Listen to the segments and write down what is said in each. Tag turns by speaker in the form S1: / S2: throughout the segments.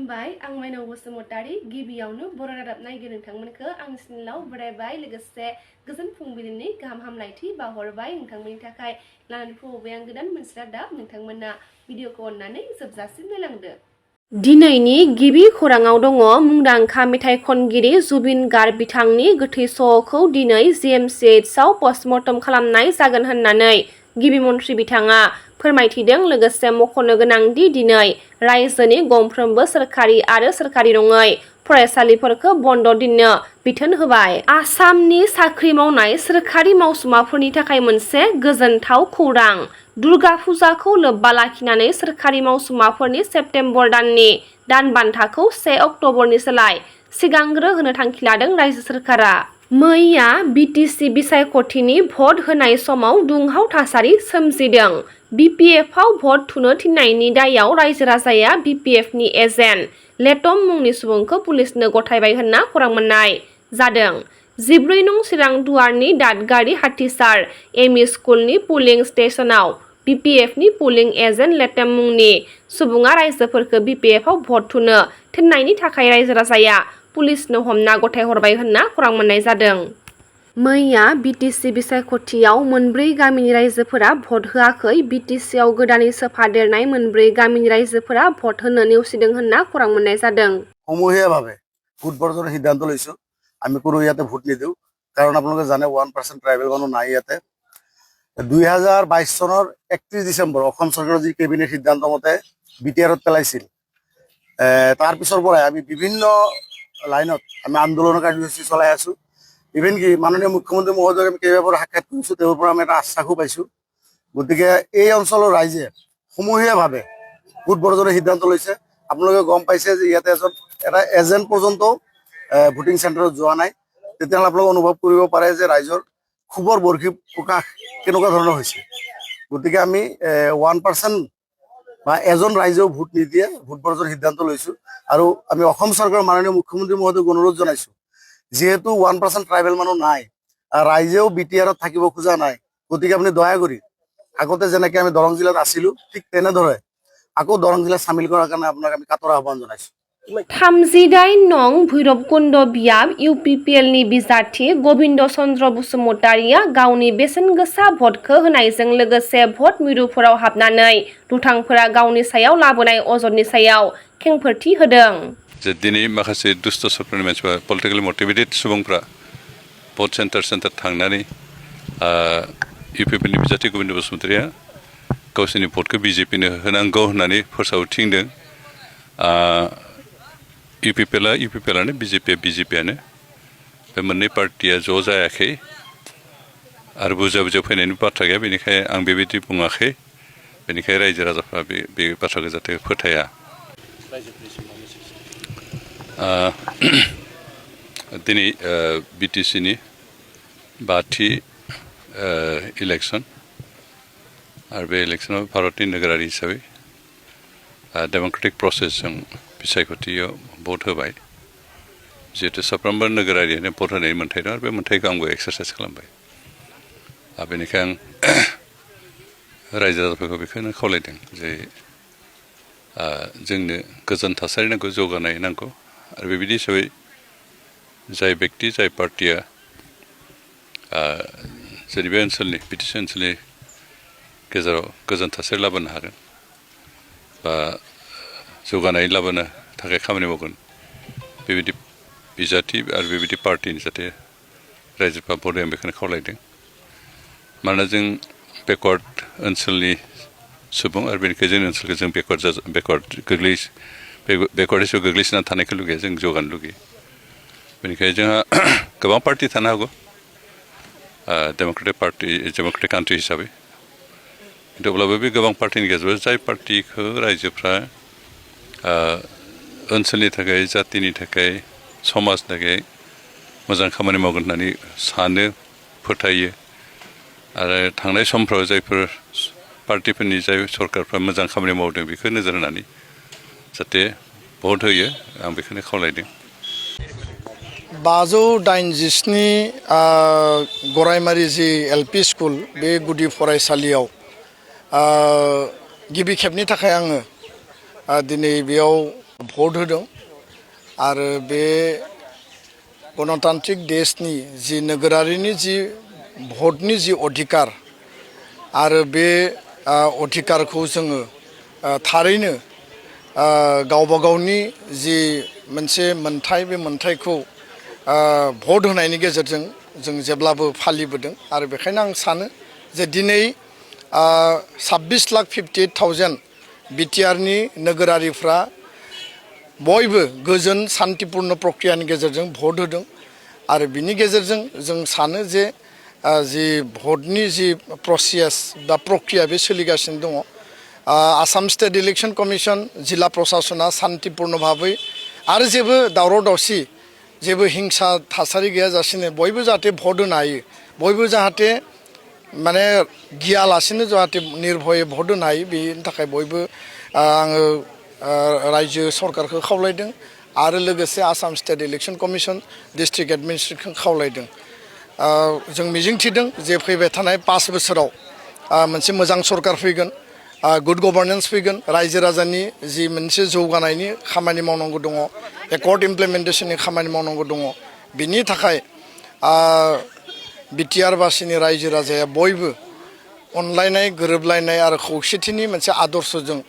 S1: खुलुमबाय आं माइनाव बसुमतारी गिबियावनो बर' रादाब नायगिरि नोंथांमोनखौ आंनि चेनेलाव बरायबाय लोगोसे गोजोन फुंबिलिनि गाहाम हामलायथि बावहरबाय नोंथांमोननि थाखाय लानानै फैबाय आं गोदान मोनसे रादाब नोंथांमोना भिडिअखौ अननानै जोबजासिम नायलांदो। दिनैनि गिबि खौराङाव दङ मुंदांखा मेथाइ खनगिरि जुबिन गार्ग बिथांनि गोथै सह'खौ दिनै जिएमसिएचआव पस्टमर्टम खालामनाय जागोन होननानै गिबि मन्थ्रि बिथाङा फोरमायथिदों। लोगोसे मख'नो गोनांदि दिनै रायजोनि गंफ्रोमबो सोरखारि आरो सोरखारि नङै फरायसालिफोरखौ बन्द दोननो बिथोन होबाय। आसामनि साख्रि मावनाय सोरखारि मावसुमाफोरनि थाखाय मोनसे गोजोनथाव खौरां। दुर्गा फुजाखौ लोब्बा लाखिनानै सोरखारि मावसुमाफोरनि सेप्तेम्बर दाननि दान बान्थाखौ 1 अक्ट'बरनि सोलाय सिगांग्रो होनो थांखि लादों रायजो सोरखारा। मैया बिटिसि बिसायख'थिनि भट होनाय समाव दुंहाव थासारि सोमजिदों। बिपिएफआव भट थुनो थिननायनि दायाव रायजो राजाया बिपिएफनि एजेन्ट लेटम मुंनि सुबुंखौ पुलिसनो गथायबाय होनना खौरां मोननाय जादों। 14 नं चिरां दुवारनि दादगारि हाथिसार एमइ स्कुलनि पुलिं स्टेशनाव बिपिएफनि पुलिं एजेन्ट लेटम मुंनि सुबुङा रायजोफोरखौ बिपिएफआव भट थुनो थिननायनि थाखाय रायजो राजाया पुलिसनो हमना गथायहरबाय होनना खौरां मोननाय जादों। मैया बिटिसि बिसायख'थियाव मोनब्रै गामिनि रायजोफोरा भट होआखै। बिटिसिआव गोदानै सोफादेरनाय मोनब्रै गामिनि रायजोफोरा भट होनो नेवसिदों होनना खौरां मोननाय जादों।
S2: সমূহীয়াভাৱে ভোট বৰ্জনৰ সিদ্ধান্ত লৈছো। আমি কোনো ইয়াতে ভোট নিদিওঁ কাৰণ আপোনালোকে জানে 1% ট্ৰাইবেল মানুহ নাই ইয়াতে। 2022 চনৰ 31 ডিচেম্বৰ অসম চৰকাৰৰ যি কেবিনেট সিদ্ধান্ত মতে বিটিআৰত পেলাইছিল, তাৰ পিছৰ পৰাই আমি বিভিন্ন লাইনত আমি আন্দোলনৰ কাৰ্যসূচী চলাই আছো। ইভেন কি মাননীয় মুখ্যমন্ত্ৰী মহোদয়ক আমি কেইবাবাৰো সাক্ষাৎ কৰিছোঁ, তেওঁৰ পৰা আমি এটা আশ্বাসো পাইছোঁ। গতিকে এই অঞ্চলৰ ৰাইজে সমূহীয়াভাৱে ভোট বৰ্জনৰ সিদ্ধান্ত লৈছে। আপোনালোকে গম পাইছে যে ইয়াতে এটা এজেণ্ট পৰ্যন্ত ভোটিং চেণ্টাৰত যোৱা নাই। তেতিয়াহ'লে আপোনালোকে অনুভৱ কৰিব পাৰে যে ৰাইজৰ ক্ষোভৰ বৰ্ষী প্ৰকাশ কেনেকুৱা ধৰণৰ হৈছে। গতিকে আমি 1% বা এজন ৰাইজেও ভোট নিদিয়ে ভোট বৰ্জনৰ সিদ্ধান্ত লৈছোঁ। আৰু আমি অসম চৰকাৰৰ মাননীয় মুখ্যমন্ত্ৰী মহোদয়ক অনুৰোধ জনাইছোঁ, যিহেতু 1% ট্ৰাইবেল মানুহ নাই, ৰাইজেও বিটিআৰত থাকিব খোজা নাই, গতিকে আপুনি দয়া কৰি আগতে যেনেকৈ আমি দৰং জিলাত আছিলোঁ ঠিক তেনেদৰে আকৌ দৰং জিলাত চামিল কৰাৰ কাৰণে আপোনাক আমি কাটৰ আহ্বান জনাইছোঁ।
S1: 38 নং भैरबकुंड बियाब इउपिपिएलनि बिजाथि गबिन्द चन्द्र बसुमतारिया गावनि बेसेनगोसा भटखौ होनायजों लोगोसे भट मिरुफोराव हाबनानै दुथांफोरा गावनि सायाव लाबोनाय अजदनि सायाव खेंफोरथि होदों।
S3: दिनै माखासे दुस्त सरकारनि मानसिफोरा पलिटिकेल मटिभेटेड सुबुंफ्रा भट सेन्टार थांनानै इउपिपिएलनि बिजाथि गबिन्द बसुमतारिया गावसोरनि भटखौ बिजेपिनो होनांगौ होननानै फोसावथिंदों। इउपिपिएलानो बिजेपियानो बे मोननै पार्टिया ज' जायाखै आरो बुरजा फैनायनि बाथ्रा गैया। बेनिखायनो आं बेबायदि बुङाखै। बेनिखायनो रायजो राजाफ्रा बे बाथ्राखौ जाहाथे फोथाया। दिनै बिटिसिनि 5थि इलेक्सन आरो बे इलेक्सनाव भारतनि नोगोरारि हिसाबै डेम'क्रेटिक प्रसेसजों बिसायख'थियाव भट होबाय। जिहेतु साफ्रोमबो नोगोरारियानो भट होनायनि मोन्थाय दं आरो बे मोन्थायखौ आंबो एक्सारसाइज खालामबाय। बेनिखायनो आं रायजो राजाफोरखौ बेखौनो खावलायदों जे जोंनो गोजोन थासारि नांगौ, जौगानाय नांगौ आरो बेबायदि हिसाबै जाय बेक्ति जाय पार्टिया जोंनि बे ओनसोलनि बिटिसि ओनसोलनि गेजेराव गोजोन थासारि लाबोनो हागोन बा जौगानाय लाबोनो थाखाय खामानि मावगोन, बेबायदि बिजाथि आरो बेबायदि पार्टिनि जाहाथे रायजोफ्रा भट होयो बेखौनो खावलायदों। मानोना जों बेकवार्ड ओनसोलनि सुबुं आरो बेनिखायनो जोंनि ओनसोलखौ जों बेकवार्ड हिसाबै गोग्लैसोनानै थानायखौ लुगैया, जों जौगानो लुगैयो। बेनिखायनो जोंहा गोबां पार्टि थानो हागौ डेम'क्रेटिक कान्ट्रि हिसाबै, थेवब्लाबो बे गोबां पार्टिनि गेजेराव जाय पार्टिखौ रायजोफ्रा ओनसोलनि थाखाय, जातिनि थाखाय, समाजनि थाखाय मोजां खामानि मावगोन होननानै सानो, फोथायो आरो थांनाय समफ्राव जायफोर पार्टिफोरनि जाय सरकारफ्रा मोजां खामानि मावदों बेखौ नोजोर होनानै जाहाथे भट होयो आं बेखौनो खावलायदों।
S4: 587 गरायमारि जि एलपि स्कुल बे गुदि फरायसालियाव गिबि खेबनि थाखाय आङो दिनै बेयाव भट होदों आरो बे गणतान्त्रिक देशनि जि नोगोरारिनि जि भटनि जि अधिकार आरो बे अधिकारखौ जोङो थारैनो गावबा गावनि जि मोनसे मोन्थाय बे मोन्थायखौ भट होनायनि गेजेरजों जों जेब्लाबो फालिबोदों आरो बेखायनो आं सानो जे दिनै 26,58,000 बिटिआरनि नोगोरारिफ्रा बयबो गोजोन सान्तिपूर्ण प्रक्रियानि गेजेरजों भट होदों आरो बिनि गेजेरजों जों सानो जे जि भटनि जि प्रसेस बा प्रक्रिया बे सोलिगासिनो दङ आसाम स्टेट इलेक्शन कमिशन जिल्ला प्रशासना सान्तिपूर्ण भाबै आरो जेबो दावराव दावसि जेबो हिंसा थासारि गैयाजासेनो बयबो जाहाथे भट होनो हायो बयबो जाहाथे माने गियालासेनो जाहाथे निर्भयै भट होनो हायो बेनि थाखाय बयबो आङो रायजो सरकारखौ खावलायदों आरो लोगोसे Assam state election commission district एडमिनिस्ट्रेशनखौ खावलायदों जों मिजिंथिदों जे फैबाय थानाय 5 बोसोराव मोनसे मोजां सरकार फैगोन गुड गभर्नेन्स फैगोन रायजो राजानि जि मोनसे जौगानायनि खामानि मावनांगौ दङ एकर्ड इमप्लिमेन्टेशननि खामानि मावनांगौ दङ बिनि थाखाय बिटिआर बासिनि रायजो राजाया बयबो अनलायनाय गोरोबलायनाय आरो खौसेथिनि मोनसे आदर्शजों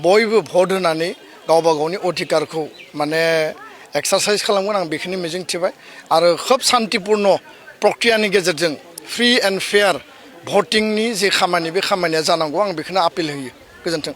S4: बयबो भट होनानै गावबा गावनि अधिकारखौ माने एक्सारसाइज खालामगोन आं बेखौनो मिजिंथिबाय आरो खोब सान्तिपूर्ण प्रक्रियानि गेजेरजों फ्रि एन्ड फेयार भटिंनि जे खामानि बे खामानिया जानांगौ आं बेखौनो आपिल होयो गोजोन्थों